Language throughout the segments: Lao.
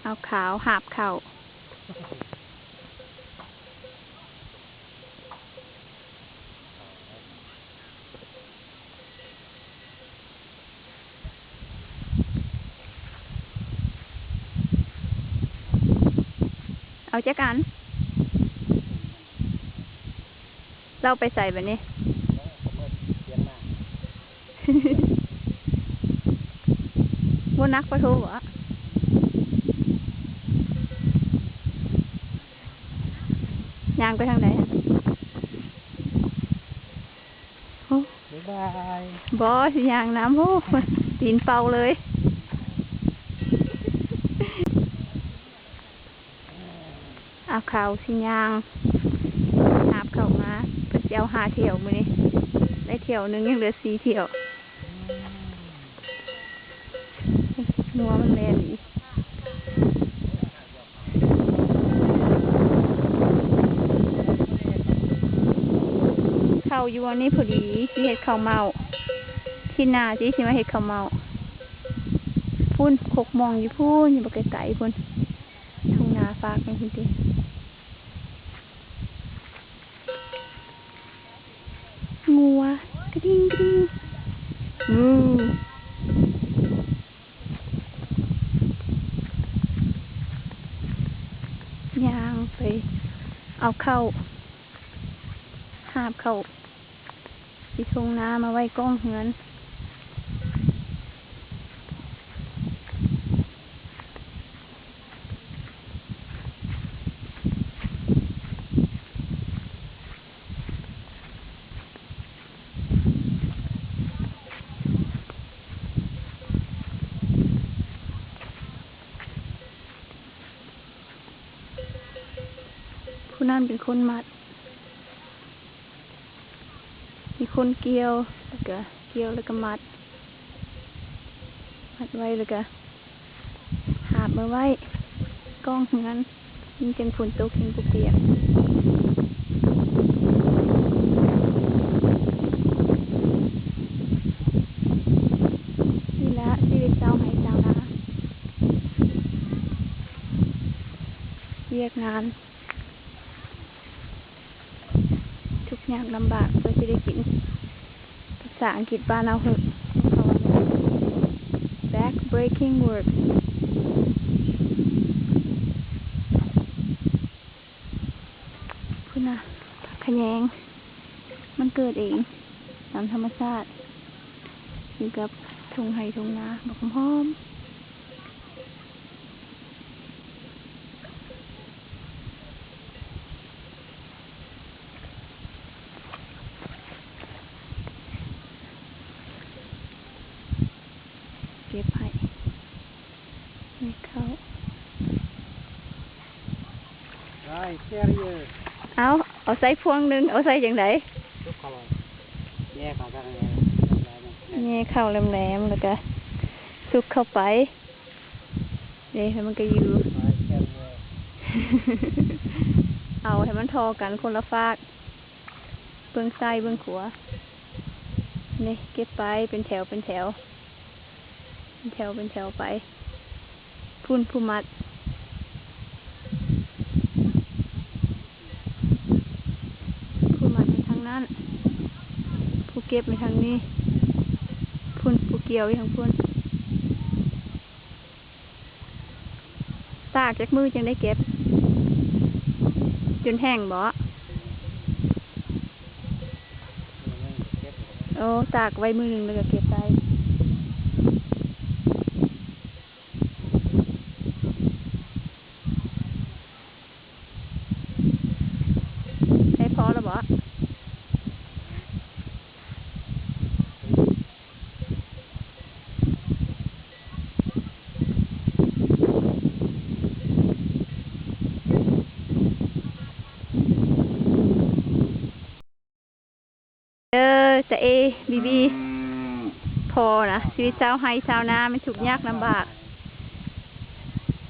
ເອົາຂາວຫາບເຂົ້າ. ເອົາຈັກອັນ? ລາວໄປໃສບາດນີ້? ບໍ່ໜັກປາໂທບໍ? ຍ່າງໄປທາງໃດ? ໂອ້ ບາຍບາຍ. ບໍ່ ຊິຍ່າງນຳ. ໂອ້ ຕີນເປົ່າເລີຍ. ອາ ເຂົາຊິຍ່າງຫາບເຂົ້າມາ. ເພິ່ນຊິເອົາຫ້າຖ້ຽວມື້ນີ້ ໄດ້ຖ້ຽວໜຶ່ງ ຍັງເຫຼືອສີ່ຖ້ຽວ. ງົວມັນແລ່ນອີກ. ເຂົ້າຢູ່ອັນນີ້ພໍດີ ຊິເຮັດເຂົ້າເໝົາ. ທິດໜ້າຊິ ຊິມາເຮັດເຂົ້າເໝົາ. ພຸ້ນ ຄົກມ່ອງຢູ່ພຸ້ນ ຢູ່ບັກໄກໆພຸ້ນ. ທົ່ງນາຟາກນີ້ພຸ້ນຕິ. ງົວກະດິ່ງກະດິ່ງ. ວູ ຍ່າງໄປເອົາເຂົ້າ ຫາບເຂົ້າ ທີ່ທົ່ງນາມາໄວ້ກ້ອງເຮືອນ. ຜູ້ນັ້ນເປັນຄົນມັດ. ມີຄົນກ່ຽວ ແລ້ວກະກ່ຽວ ແລ້ວກະມັດ ມັດໄວ້ ແລ້ວກະຫາບມາໄວ້ກ້ອງເຮືອນ. ມັນຈັ່ງຝົນຕົກຈັ່ງບໍ່ປຽກ. ນີ້ລະຊີວິດຊາວໄຮ່ຊາວນາ ວຽກງານ ທຸກຍາກລຳບາກເພື່ອຊິໄດ້ກິນ. ພາສາອັງກິດບ້ານເຮົາເອີ້ນ ເຂົາວ່າ back breaking work. ພຸ້ນນະ ຜັກຂະແຍງ ມັນເກີດເອງຕາມທຳມະຊາດ ຢູ່ກັບທົ່ງໄຮ່ທົ່ງນາ ບັກຫອມ. ເກັບໃຫ້ ໃຫ້ເຂົ້າ. ເອົາ ເອົາໃສ່ພວງໜຶ່ງ ເອົາໃສ່ຈັ່ງໃດ? ແຍ່ເຂົ້າແຫຼມໆ ແລ້ວກະສຸກເຂົ້າໄປ. ເດ້ ແລ້ວມັນກະຢູ່ ເອົາໃຫ້ມັນທໍ່ກັນຄົນລະຟາກ ເບື້ອງຊ້າຍເບື້ອງຂວາ. ນີ້ ເກັບໄປເປັນແຖວເປັນແຖວ ເປັນແຖວເປັນແຖວໄປ. ພຸ້ນຜູ້ມັດ ຜູ້ມັດໄປທາງນັ້ນ ຜູ້ເກັບໄປທາງນີ້ ພຸ້ນ ຜູ້ກ່ຽວຢູ່ທາງພຸ້ນ. ຕາກຈັກມື້ຈັ່ງໄດ້ເກັບ? ຈົນແຫ້ງບໍ? ໂອ້ ຕາກໄວ້ມື້ໜຶ່ງແລ້ວກະເກັບໄດ້. ໃກ້ພໍແລ້ວບໍ? ເດີ ຕາເອ ບີບີ ພໍນະ ຊີວິດຊາວໄຮ່ຊາວນາ ມັນທຸກຍາກລຳບາກ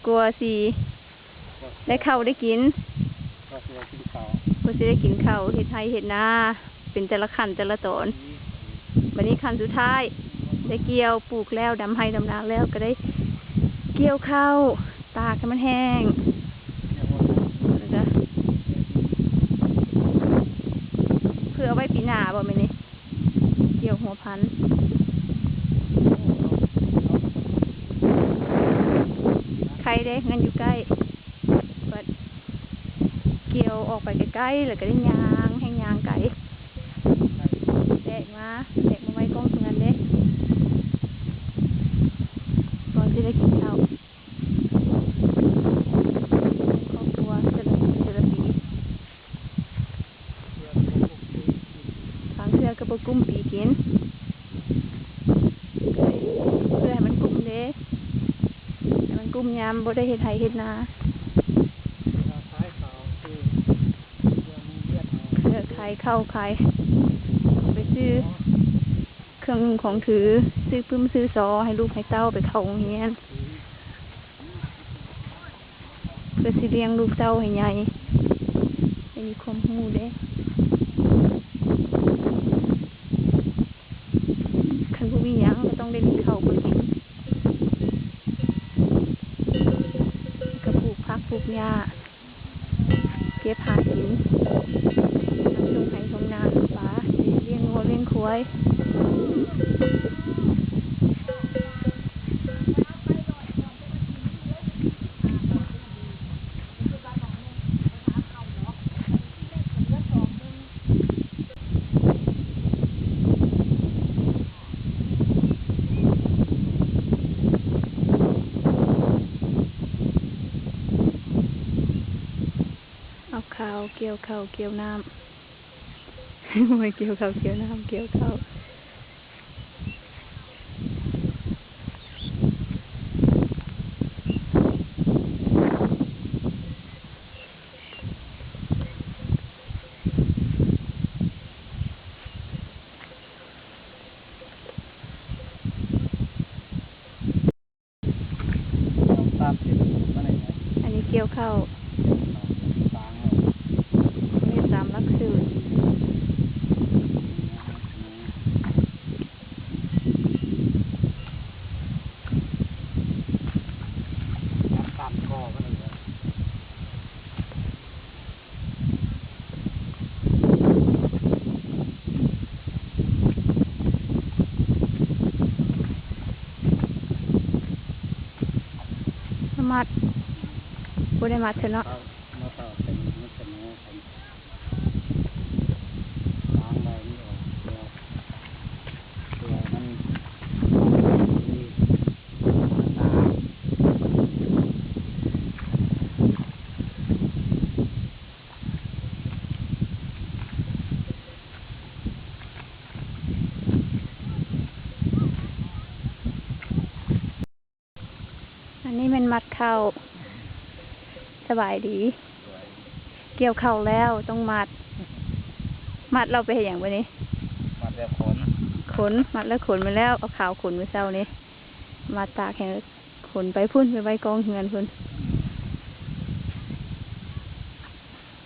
ກວ່າຊິ ໄດ້ເຂົ້າໄດ້ກິນ ກວ່າຊິໄດ້ກິນເຂົ້າ ເຮັດໄຮ່ເຮັດນາ ເປັນແຕ່ລະຂັ້ນແຕ່ລະຕອນ. ບັດນີ້ຂັ້ນສຸດທ້າຍ ໄດ້ກ່ຽວ ປູກແລ້ວ ດຳໄຮ່ດຳນາແລ້ວ ກະໄດ້ກ່ຽວເຂົ້າ ຕ ຕາກໃຫ້ມັນແຫ້ງ ແລ້ວກະເພື່ອໄວ້ປີໜ້າບໍ່ແມ່ນນີ້ ກ່ຽວຫົວພັນ. ໄຄເດ້ ເຮືອນຢູ່ໃກ້ ບັດກ່ຽວອອກໄປໃກ້ໆ ແລ້ວກະໄດ້ຍ່າງ ແຮ່ງຍ່າງໄກ ແບກມາ ແບກມາໄວ້ກ້ອງເຮືອນເດ້ ກ່ອນຊິໄດ້ກິນເຂົ້າ. ຄອບຄົວແຕ່ລະມື້ແຕ່ລະປີ ບາງເທື່ອກໍບໍ່ກຸ້ມປີກິນ ເພື່ອໃຫ້ມັນກຸ້ມເດ້ ໃຫ້ມັນກຸ້ມຍາມບໍ່ໄດ້ເຮັດໄຮ່ເຮັດນາ ເພື່ອຂາຍເຂົ້າຂາຍ ໄປຊື້ເຄື່ອງນຸ່ງຂອງຖື ຊື້ປຶ້ມຊື້ຊໍໃຫ້ລູກໃຫ້ເຕົ້າໄປເຂົ້າໂຮງຮຽນ. ເພື່ອຊິລ້ຽງລູກເຕົ້າໃຫ້ໃຫຍ່ ໃຫ້ມີຄວາມຮູ້ເດ້ ຄັນບໍ່ມີຫຍັງກໍຕ້ອງໄດ້ໜຶ້ງເຂົ້າມາກິນ ກໍປູກຜັກປູກຫຍ້າ ເກັບຫາກິນ ນຳສົ່ງໄຮ່ສົ່ງນາ ປາ ລ້ຽງງົວລ້ຽງຄວາຍ. ເອົາເຂົ້າ ກ່ຽວເຂົ້າ ກ່ຽວນ້ຳ ໂອ້ຍ ກ່ຽວເຂົ້າ ກ່ຽວນ້ຳ ກ່ຽວເຂົ້າ. ສາມສິບ ອັນນີ້ກ່ຽວເຂົ້າ ເຮັດຕາມຫຼັກສູດ. ມັດ ບໍ່ໄດ້ມັດເທື່ອເນາະ. ອັນນີ້ແມ່ນມັດເຂົ້າ. ສະບາຍດີ. ກ່ຽວເຂົ້າແລ້ວຕ້ອງມັດ. ມັດແລ້ວໄປເຮັດຫຍັງບາດນີ້? ມັດແລ້ວຂົນ. ຂົນ ມັດແລ້ວຂົນ. ແມ່ນແລ້ວ ເອົາຂາວຂົນມື້ເຊົ້ານີ້ ມາຕາກແຫ້ງ ຂົນໄປພຸ້ນ ໄປໄວ້ກ້ອງເຮືອນພຸ້ນ.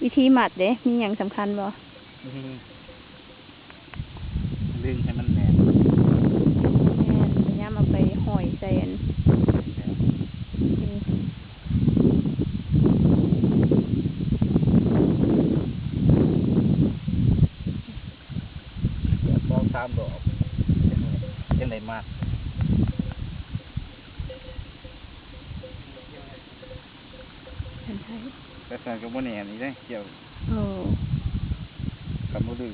ວິທີມັດເດ້ ມີຫຍັງສຳຄັນບໍ່? ອືມ ດຶງໃຫ້ມັນແໜ້ນ. ແມ່ນ ພະຍາຍາມເອົາໄປຫ້ອຍໃສ່ອັນ ແມ່ນແລ້ວ ສອງສາມດອກ ຈັ່ງໄດ້ມັດ. ແຕ່ຊັ້ນກໍບໍ່ແໜ້ນອີກເດ້ ກ່ຽວ. ໂອ້ ຄັນບໍ່ດຶງ